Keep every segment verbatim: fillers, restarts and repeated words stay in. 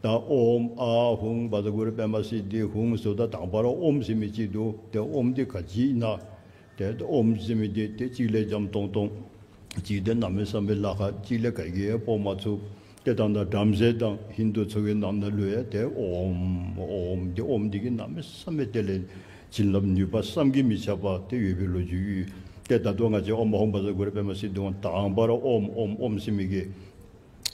ད་ཨོཾ་ཨཱཿཧཱུྃ་བཛྲ་གུ་རུ་པདྨ་སིདྡྷི་ཧཱུྃ་ཟེརཝ་ད་དང་པ་ར་ཨོཾ་ཟེར་མི་ཅིག་འདུག། ཏེ་ཨོཾ་འདི་ག་ཅི་ཨིན་ན། ཏེ་ཨོཾ་ཟེར་མི་འདི་ཏེ་གཅིག་ལས་འཇམ་ཏོང་ཏོ། གཅིག་འདི་གནམ་མེད་ས་མེད་ལཱ་ཁག་གཅིག་ལས་ག་གིས་ཡང་སྤོ་མ་ཚུགས། ཏེ་ད་ལྟོ་བྲམ་ཟེ་དང་ཧིན་དུ་ཚུ་གི་ནང་ན་ལུ་ཡང་ཏེ་ཨོཾ་ཨོཾ་འདི་ཨོཾ་འདི་གིས་གནམ་མེད་ས་མེད་དེ་ལས་བྱིན་རླབས་ནུས་པ་བསམ་གྱིས་མི་ཁྱབ་པ་ཏེ་ཡོད་པའི་ལོ་རྒྱུས་ཡོད། ཏེ་ད་ལྟོ་ང་བཅས་ཨོཾ་ཨཱཿཧཱུྃ་བཛྲ་གུ་རུ་པདྨ་སིདྡྷི་ཧཱུྃ་དང་པ་ར་ཨོཾ་ཨོཾ་ཨོཾ་ཟེར་མི་གི་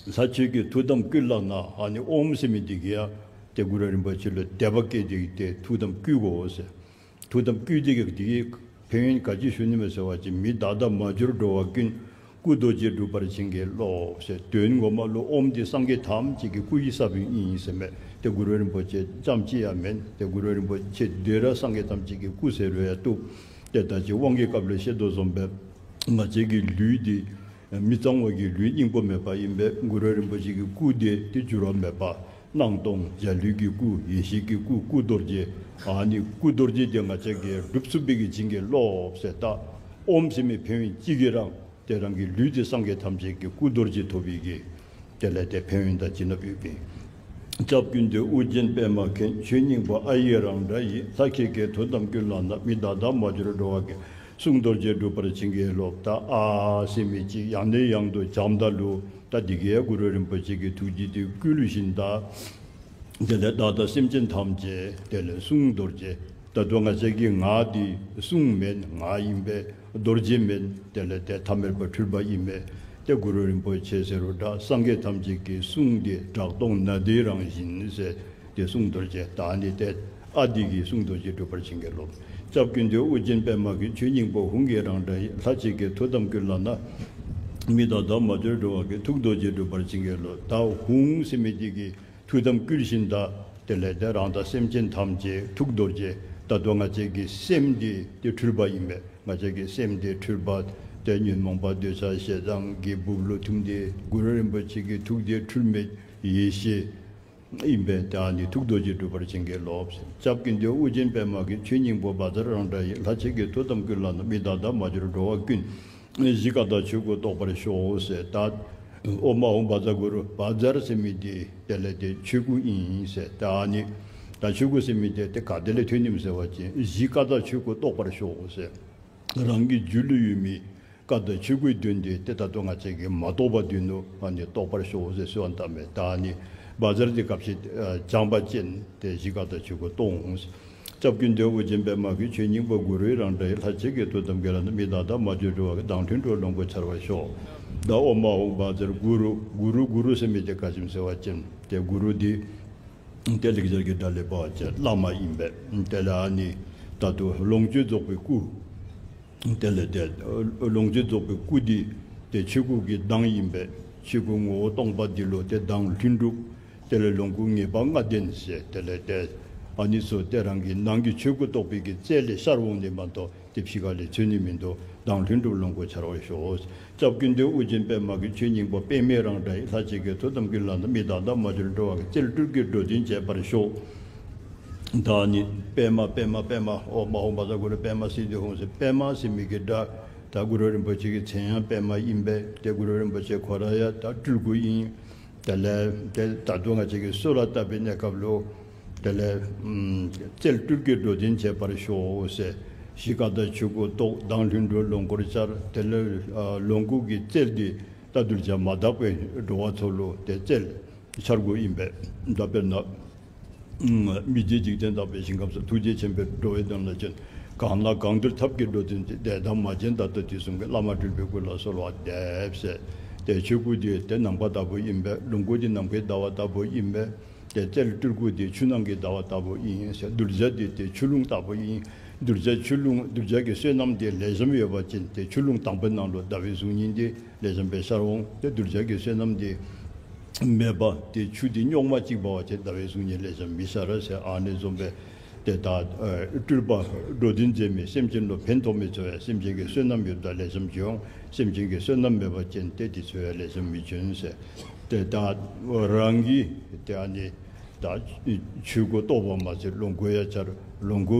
ལྷ་ཁྱོད་ཀྱི་ཐུགས་དམ་བསྐུལ་ལགས་ན། ཨ་ནི་ཨོཾ་ཟེར་མི་འདི་གིས་ཡང་ཏེ་གུ་རུ་རིན་པོ་ཆེ་ལུ་དད་པ་བསྐྱེད་དེ་ཏེ་ཐུགས་དམ་བསྐུལ་དགོ་ཟེར། ཐུགས་དམ་བསྐུལ་ཏེ་གི་འདི་གིས་ཕན་ཡོན་ག་ཅི་ཞུ་ནི་མས་ཟེར་བ་ཅིན། མི་བདག་དང་མ་གྱུར་འགྲོ་བ་ཀུན། སྐུ་རྡོ་རྗེ་འགྲུབ་པར་བྱིན་གྱིས་རློབས་ཟེར། དོན་ངོ་མ་ལུ་ཨོཾ་འདི་སངས་རྒྱས་ཐམས་ཅད་ཀྱི་སྐུ་ཡི་ས་བོན་ཨིན་ཟེར་མས། ཏེ་གུ་རུ་རིན་པོ་ཆེ་རྐྱངམ་གཅིག་ཡང་མེན། ཏེ་གུ་རུ་རིན་པོ་ཆེ་འདི་ར་སངས་རྒྱས་ཐམས་ཅད་ཀྱི་སྐུ་ཟེར་རུང་ཡང་བཏུབ། ཏེ་ད་ཅི་དབང་གི་སྐབས་ལུ་བཤད་དོ་བཟུམ་སྦེ་ང་བཅས་ཀྱི་ལུས་འདི་མི་གཙང་བ་གི་ལུས་སྙིང་པོ་མེད་པ་ཨིན་པས། གུ་རུ་རིན་པོ་ཆེ་གི་སྐུ་འདི་ཏེ་འགྱུར་བ་མེད་པ། སྣང་སྟོང་འཇའ་ལུས་ཀྱི་སྐུ། ཡེ་ཤེས་ཀྱི་སྐུ། སྐུ་རྡོ་རྗེ། ཨ་ནི་སྐུ་རྡོ་རྗེ་འདི་ང་བཅས་ཀྱིས་སྒྲུབ་ཚུགས་པའི་གི་བྱིན་གྱིས་རློབས་ཟེར། ད་ཨོཾ་ཟེར་མི་ཕན་ཡོན་གཅིག་གིས་རང་ཏེ་རང་གི་ལུས་འདི་སངས་རྒྱས་ཐམས་ཅད་ཀྱི་སྐུ་རྡོ་རྗེ་ཐོབ་པའི་གི་དེ་ལས་ཏེ་ཕན་ཡོན་དང་བྱིན་རླབས་ཡོད་པས། སྐྱབས་ཀུན་འདུས་ཨོ་རྒྱན་པདྨ་མཁྱེན། ཆོས་སྙིང་པོ་ཨཱཿཡི་རང་སྒྲ་ཡིས། ལྷ་ཁྱེད་ཀྱི་ཐུགས་དམ་བསྐུལ་ལགས་ན། མི་བདག་དང་མ་གྱུར་འགྲོ་བ་ཀུན། གསུང་རྡོ་རྗེ་འགྲུབ་པར་བྱིན་གྱིས་རློབས། ད་ཨཱཿཟེར་མི་ཅིག་ཡང་ནས་ཡང་དུ་བྱམས་ད་ལུ་ད་འདི་གིས་ཡང་གུ་རུ་རིན་པོ་ཆེ་གི་ཐུགས་རྗེ་འདི་བསྐུལ་ཞིནམ་ད་དེ་ལས་བདག་དང་སེམས་ཅན་ཐམས་ཅད་དེ་ལས་གསུང་རྡོ་རྗེ། ད་ལྟོ་ང་བཅས་ཀྱི་ངག་འདི་གསུང་མེན་ངག་ཨིན་པས། རྡོ་རྗེ་མེན། དེ་ལས་ཏེ་ཐ་མལ་པ་འཁྲུལ་པ་ཨིན་པས། ཏེ་གུ་རུ་རིན་པོ་ཆེ་ཟེར་རུང་འདྲ་སངས་རྒྱས་ཐམས་ཅད་ཀྱི་གསུང་འདི་གྲགས་སྟོང་ནཱ་དའི་རང་བཞིན་ཟེར་ཏེ་གསུང་རྡོ་རྗེ། ད་ནི་ཏེ་ཨ་འདི་གིས་གསུང་རྡོ་རྗེ་འགྲུབ་པར་བྱིན་གྱིས་རློབས། སྐྱབས་ཀུན་འདུས་ཨོ་རྒྱན་པདྨ་མཁྱེན། ཆོས་སྙིང་པོ་ཧཱུྃ་གི་རང་སྒྲ་ཡིས། ལྷ་ཁྱེད་ཀྱི་ཐུགས་དམ་བསྐུལ་ལགས་ན། མི་བདག་དང་མ་གྱུར་འགྲོ་བ་ཀུན། ཐུགས་རྡོ་རྗེ་འགྲུབ་པར་བྱིན་གྱིས་རློབས། ད་ཧཱུྃ་ཟེར་མི་འདི་གིས་ཐུགས་དམ་བསྐུལ་ཞིནམ་ད་དེ་ལས་ཏེ་རང་དང་སེམས་ཅན་ཐམས་ཅད་ཐུགས་རྡོ་རྗེ། ད་ལྟོ་ང་བཅས་ཀྱི་སེམས་འདི་ཏེ་འཁྲུལ་པ་ཨིན་པས། ང་བཅས་ཀྱི་སེམས་འདི་འཁྲུལ་པ་ཏེ་ཉོན་མོངས་པ་འདོད་ཆགས་ཞེ་སྡང་གི་སྦུབས་ལུ་ཐིམ་སྟེ་གུ་རུ་རིན་པོ་ཆེ་གི་ཐུགས་འདི་འཁྲུལ་མེད་ཡེ་ཤེས་ཨིན་པས། ད་ནི་ཐུགས་རྡོ་རྗེ་འགྲུབ་པར་བྱིན་གྱིས་རློབས། སྐྱབས་ཀུན་འདུས་ཨོ་རྒྱན་པདྨ་མཁྱེན། ཆོས་སྙིང་པོ་བཛྲ་རང་སྒྲ་ཡིས། ལྷ་ཁྱེད་ཀྱི་ཐུགས་དམ་བསྐུལ་ལགས་ན། མི་བདག་དང་མ་གྱུར་འགྲོ་བ་ཀུན། གཞི་ཀ་དག་ཆོས་སྐུ་རྟོགས་པར་ཤོག་ཟེར། ད་ཨོཾ་ཨཱཿཧཱུྃ་བཛྲ་གུ་རུ། བཛྲ་ཟེར་མི་འདི་དེ་ལས་ཏེ་ཆོས་སྐུ་ཨིན་ཟེར། ད་ནི་ད་ཆོས་སྐུ་ཟེར་མི་འདི་ཏེ་ག་ཏེ་ལས་ཐོན་ནི་མས་ཟེར་བ་ཅིན་གཞི་ཀ་དག་ཆོས་སྐུ་རྟོགས་པར་ཤོག་ཟེར། རང་གི་རྒྱུད་ལུ་ཡོད་མི་ཀ་དག་ཆོས་སྐུའི་དོན་འདི་ཏེ་ད་ལྟོ་ང་བཅས་ཀྱིས་མ་རྟོགས་པ་འདི་ནུག། ཨ་ནི་རྟོགས་པར་ཤོག་ཟེར་གསོལ་བ་བཏབ་མས། ད་ནི་བཛྲ་འདི་སྐབས་ཅིག་ཨ་སྦྱངས་པ་ཅིན་ཏེ་གཞི་ཀ་དག་ཆོས་སྐུ་རྟོགས་འོང་། སྐྱབས་ཀུན་འདུས་ཨོ་རྒྱན་པདྨ་མཁྱེན། ཆོས་སྙིང་པོ་གུ་རུའི་རང་སྒྲ་ཡིས། ལྷ་ཁྱེད་ཀྱི་ཐུགས་དམ་བསྐུལ་ལགས་ན། མི་བདག་དང་མ་གྱུར་འགྲོ་བ་ཀུན། སྡང་ལྷུན་གྲུབ་ལོངས་སྐུར་འཆར་བར་ཤོག། ད་ཨོཾ་ཨཱཿཧཱུྃ་བཛྲ་གུ་རུ། གུ་རུ་གུ་རུ་ཟེར་མི་འདི་ག་ཅི་སྨོ་ཟེར་བ་ཅིན་ཏེ་གུ་རུ་འདི་ཏེ་ལེགས་སྦྱར་གྱི་སྒྲ་ལས་འབད་བ་ཅིན་བླ་མ་ཨིན་པས། དེ་ལས་ཨ་ནི་ད་ལྟོ་ལོངས་སྤྱོད་རྫོགས་པའི་སྐུ། དེ་ལས་ཏེ་ལོངས་སྤྱོད་རྫོགས་པའི་སྐུ་འདི་ཏེ་ཆོས་སྐུ་གི་གདངས་ཨིན་པས། ཆོས་སྐུ་ངོ་བོ་སྟོང་པ་འདི་ལུ་ཏེ་གདངས་ལྷུན་གྲུབ། དེ་ལས་ལོངས་སྐུ་ངེས་པ་ལྔ་ལྡན་ཟེར། དེ་ལས་ཏེ་ཨ་ནི་ཚུ་ཏེ་རང་གི་ནང་གི་ཆོས་སྐུ་རྟོགས་པའི་གི་རྩལ་ལས་ཤར་འོང་ནི་མ་གཏོགས་ཏེ་ཕྱི་ཁ་ལས་ཐོན་ནི་མིན་འདུག། སྡང་ལྷུན་གྲུབ་ལོངས་སྐུར་འཆར་བར་ཤོག། སྐྱབས་ཀུན་འདུས་ཨོ་རྒྱན་པདྨ་མཁྱེན། ཆོས་སྙིང་པོ་པདྨའི་རང་སྒྲ་ཡིས། ལྷ་ཁྱེད་ཀྱི་ཐུགས་དམ་བསྐུལ་ལགས་ན། མི་བདག་དང་མ་གྱུར་འགྲོ་བ་ཀུན། རྩལ་སྤྲུལ་སྐུའི་འགྲོ་དོན་བྱེད་པར་ཤོག། ད་ནི་པདྨ་པདྨ་པདྨ་ཨོཾ་ཨཱཿཧཱུྃ་བཛྲ་གུ་རུ་པདྨ་སིདྡྷི་ཧཱུྃ་ཟེར། པདྨ་ཟེར་མི་གི་སྒྲ་ད་གུ་རུ་རིན་པོ་ཆེ་གི་མཚན་ཡང་པདྨ་ཨིན་པས། ཏེ་གུ་རུ་རིན་པོ་ཆེ་ཁོ་ར་ཡང་ད་སྤྲུལ་སྐུ་ཨིན། དེ་ལས་ཏེ་ད་ལྟོ་ང་བཅས་ཀྱིས་གསོལ་བ་བཏབ་པའི་གནས་སྐབས་ལུ་དེ་ལས་ཨམ་རྩལ་སྤྲུལ་སྐུའི་འགྲོ་དོན་བྱེད་པར་ཤོག་ཟེར། གཞི་ཀ་དག་ཆོས་སྐུ་རྟོགས། སྡང་ལྷུན་གྲུབ་ལོངས་སྐུར་འཆར། དེ་ལས་ཨ་ལོངས་སྐུ་གི་རྩལ་འདི་ད་གདུལ་བྱ་མ་དག་པའི་འགྲོ་བ་ཚུ་ལུ་ཏེ་རྩལ་འཆར་སྒོ་ཨིན་པས། ད་དཔེར་ན་ཨམ་མི་མཇེད་འཇིག་རྟེན་དག་པའི་ཞིང་ཁམས་སུ། ཐུགས་རྗེ་ཆེན་པོས་འགྲོ་བའི་དོན་ལ་བྱོན། གང་ལ་གང་འདུལ་ཐབས་ཀྱིས་འགྲོ་དོན་མཛད། འདས་དང་མ་བྱོན་ད་ལྟ་དུས་གསུམ་གྱི། བླ་མ་སྤྲུལ་པའི་སྐུ་ལ་གསོལ་བ་འདེབས་ཟེར། ཏེ་ཆོས་སྐུ་འདི་ཏེ་ནམ་མཁའ་ལྟ་བུ་ཨིན་པས། ལོངས་སྐུ་འདི་ནམ་མཁའི་ཟླ་བ་ལྟ་བུ་ཨིན་པས། ཏེ་རྩལ་སྤྲུལ་སྐུ་འདི་ཆུ་ནང་གི་ཟླ་བ་ལྟ་བུ་ཨིན་ཟེར། གདུལ་བྱ་འདི་ཏེ་ཆུ་ཀླུང་ལྟ་བུ་ཨིན། གདུལ་བྱ་ཆུ་ཀླུང་གདུལ་བྱ་གི་བསོད་ནམས་འདི་ལེགས་ཤོམ་ཡོད་པ་ཅིན་ཏེ་ཆུ་ཀླུང་དང་པོའི་ནང་ལུ་ཟླ་བའི་གཟུགས་བརྙན་འདི་ལེགས་ཤོམ་སྦེ་ཤར་འོང་། ཏེ་གདུལ་བྱ་གི་བསོད་ནམས་འདི་མེད་པ་ཏེ་ཆུ་འདི་རྙོག་མ་གཅིག་འབད་བ་ཅིན་ཟླ་བའི་གཟུགས་བརྙན་ལེགས་ཤོམ་མི་ཤར་ཟེར། ཨ་ནི་བཟུམ་སྦེ་ཏེ་ད་ཨ་སྤྲུལ་པ་འགྲོ་དོན་མཛད་མི་སེམས་ཅན་ལུ་ཕན་ཐོགས་མི་ཚུ་ཡང་སེམས་ཅན་གྱི་བསོད་ནམས་ཡོདཔ་ད་ལེགས་ཤོམ་འབྱུང་། སེམས་ཅན་གྱི་བསོད་ནམས་མེད་པ་ཅིན་ཏེ་འདི་ཚུ་ཡང་ལེགས་ཤོམ་མི་འབྱུང་ཟེར། ཏེ་ད་རང་གིས་ཏེ་ཨ་ནི་ད་ཆོས་སྐུ་རྟོགས་པ་མ་ཚད་ལོངས་སྐུ་ཡང་འཆར། ལོངས་སྐུ་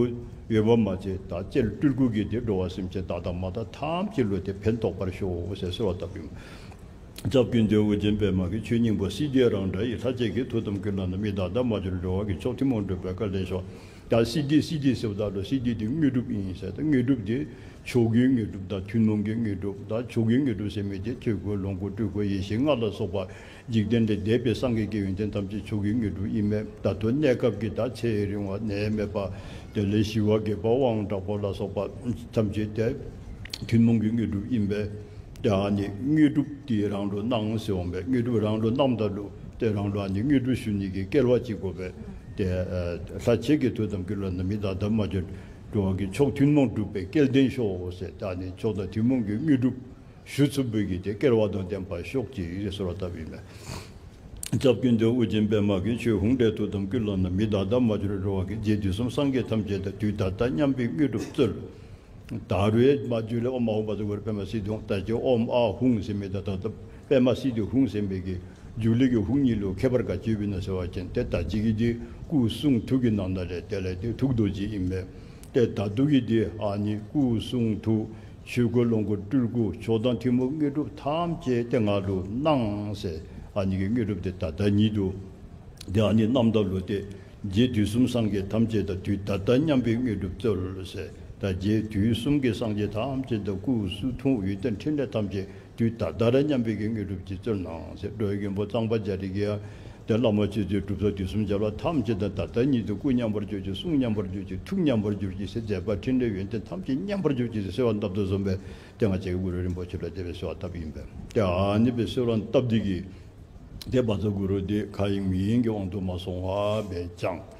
ཡོད་པ་མ་ཚད་ད་རྩལ་སྤྲུལ་སྐུ་གིས་ཏེ་འགྲོ་བ་སེམས་ཅན་དག་དང་མ་དག་ཐམས་ཅད་ལུ་ཏེ་ཕན་ཐོགས་པར་ཤོག་ཟེར་གསོལ་བ་བཏབ་ཨིན། རྫོགས་ཀུན་འདུས་ཨོ་རྒྱན་པདྨ་གི་ཆོས་སྙིང་པོ་སིདྡྷི་རང་སྒྲ་ཡིས། ལྷ་ཁྱེད་ཀྱི་ཐུགས་དམ་ཀུན་ལ་གནས། མི་བདག་དང་མ་གྱུར་འགྲོ་བ་ཀུན། མཆོག་ཐུན་མོང་གྲུབ་པའི་སྐལ་ལྡན་ཤོག། ད་སིདྡྷི་སིདྡྷི་ཟེརཝ་ད་ལུ་སིདྡྷི་འདི་དངོས་གྲུབ་ཨིན་ཟེར། ད་དངོས་གྲུབ་འདི་མཆོག་གི་དངོས་གྲུབ་དང་ཐུན་མོང་གི་དངོས་གྲུབ། ད་མཆོག་གི་དངོས་གྲུབ་ཟེར་མི་འདི་ཆོས་སྐུ་ལོངས་སྐུ་སྤྲུལ་སྐུ་ཡེ་ཤེས་ལྔ་ལ་སོགས་པ་འཇིག་རྟེན་ལས་འདས་པའི་སངས་རྒྱས་ཀྱི་ཡོན་ཏན་ཐམས་ཅད་མཆོག་གི་དངོས་གྲུབ་ཨིན་མས། ད་ལྟོ་གནས་སྐབས་ཀྱི་ད་ཚེ་རིང་བ་ནད་མེད་པ་དེ་ལས་ཞི་བ་རྒྱས་པ་དབང་དྲག་པོ་ལ་སོགས་པ་ཐམས་ཅད་དེ་ཐུན་མོང་གི་དངོས་གྲུབ་ཨིན་པས། ཏེ་ཨ་ནི་དངོས་གྲུབ་འདི་རང་ལུ་གནང་ཟེར་འོང་པས། དངོས་གྲུབ་རང་ལུ་གནངམ་ད་ལུ་ཏེ་རང་ལུ་ཨ་ནི་དངོས་གྲུབ་ཞུ་ནི་གི་སྐལ་བ་ཅིག་དགོ་པས། ཏེ་ལྷ་ཁྱེད་ཀྱི་ཐུགས་དམ་ཀུན་ལ་གནས། མི་བདག་དང་མ་གྱུར་འགྲོ་བ་ཀུན། མཆོག་ཐུན་མོང་གྲུབ་པའི་སྐལ་ལྡན་ཤོག་ཟེར། ཏེ་ཨ་ནི་མཆོག་དང་ཐུན་མོང་གི་དངོས་གྲུབ་ཞུ་ཚུགས་པའི་གི་ཏེ་སྐལ་བ་དང་ལྡན་པ་ཤོག་ཅིག་ཟེར་གསོལ་བ་བཏབ་ཨིན་མས། རྫོགས་ཀུན་འདུས་ཨོ་རྒྱན་པདྨ་གི་ཆོས་ཧཱུྃ་སྒྲས་ཐུགས་དམ་ཀུན་ལ་གནས། མི་བདག་དང་མ་གྱུར་འགྲོ་བ་ཀུན། རྗེ་དུས་གསུམ་སངས་རྒྱས་ཐམས་ཅད་དང་། དུས་ད་ལྟ་མཉམ་པའི་དངོས་གྲུབ་སྩོལ། ད་རུང་མ་མཇུག་ལས་ཨོཾ་ཨཱཿཧཱུྃ་བཛྲ་གུ་རུ་པདྨ་སིདྡྷི་ཧཱུྃ། ད་ཅི་ཨོཾ་ཨཱཿཧཱུྃ་ཟེར་མི་ད་ད་ད་པདྨ་སིདྡྷི་ཧཱུྃ་ཟེར་མི་གི་མཇུག་ལས་ཀྱི་ཧཱུྃ་གཉིས་ལུ་ཁྱད་པར་ག་ཅི་ཡོདཔ་ཨིན་ན་ཟེར་བ་ཅིན་ཏེ་ད་ཅི་གི་འདི་སྐུ་གསུང་ཐུགས་ཀྱི་ནང་ན་ལས་དེ་ལས་ཏེ་ཐུགས་རྡོ་རྗེ་ཨིན་མས། ཏེ་ད་ལྟོ་གི་འདི་ཨ་ནི་སྐུ་གསུང་ཐུགས་ཆོས་སྐུ་ལོངས་སྐུ་སྤྲུལ་སྐུ་མཆོག་དང་ཐུན་མོང་དངོས་གྲུབ་ཐམས་ཅད་ཏེ་ང་ལུ་གནང་ཟེར། ཨ་ནི་གི་དངོས་གྲུབ་འདི་ད་ལྟ་ཉིད་དུ་ཏེ་ཨ་ནི་གནངམ་ད་ལུ་ཏེ་རྗེ་དུས་གསུམ་སངས་རྒྱས་ཐམས་ཅད་དང་། དུས་ད་ལྟ་མཉམ་པའི་དངོས་གྲུབ་སྩོལ་ཟེར། ད་རྗེ་དུས་གསུམ་གྱི་སངས་རྒྱས་ཐམས་ཅད་དང་སྐུ་གསུང་ཐུགས་ཡོན་ཏན་ཕྲིན་ལས་ཐམས་ཅད་དུས་ད་ལྟ་ར་མཉམ་པའི་གི་དངོས་གྲུབ་ཅིག་སྩོལ་གནང་ཟེར། འགྲོ་བའི་མགོན་པོ་གཙང་པ་རྒྱ་རས་ཀྱིས་ཡང་ཏེ་བླ་མ་སྤྱོད་བརྒྱུད་གྲུབ་ཐོབ་དུས་གསུམ་རྒྱལ་བ་ཐམས་ཅད་དང་ད་ལྟ་ཉིད་དུ་སྐུ་མཉམ་པར་གྱུར་ཅིག། གསུང་མཉམ་པར་གྱུར་ཅིག། ཐུགས་མཉམ་པར་གྱུར་ཅིག་ཟེར། མཛད་པ་ཕྲིན་ལས་ཡོན་ཏན་ཐམས་ཅད་མཉམ་པར་གྱུར་ཅིག་ཟེར་གསོལ་བ་བཏབ་དོ་བཟུམ་སྦེ་ཏེ་ང་བཅས་ཀྱི་གུ་རུ་རིན་པོ་ཆེ་ལུ་དེ་སྦེ་གསོལ་བ་བཏབ་ཨིན་པས། ཏེ་ཨ་ནི་སྦེ་གསོལ་བ་བཏབ་སྟེ་གིས་ཏེ་བཛྲ་གུ་རུ་འདི་མཁའ་དབྱིངས་མི་དབྱིངས་ཀྱི་དབང་དུ་མ་སོང་བར་སྦེ་བགྱང་།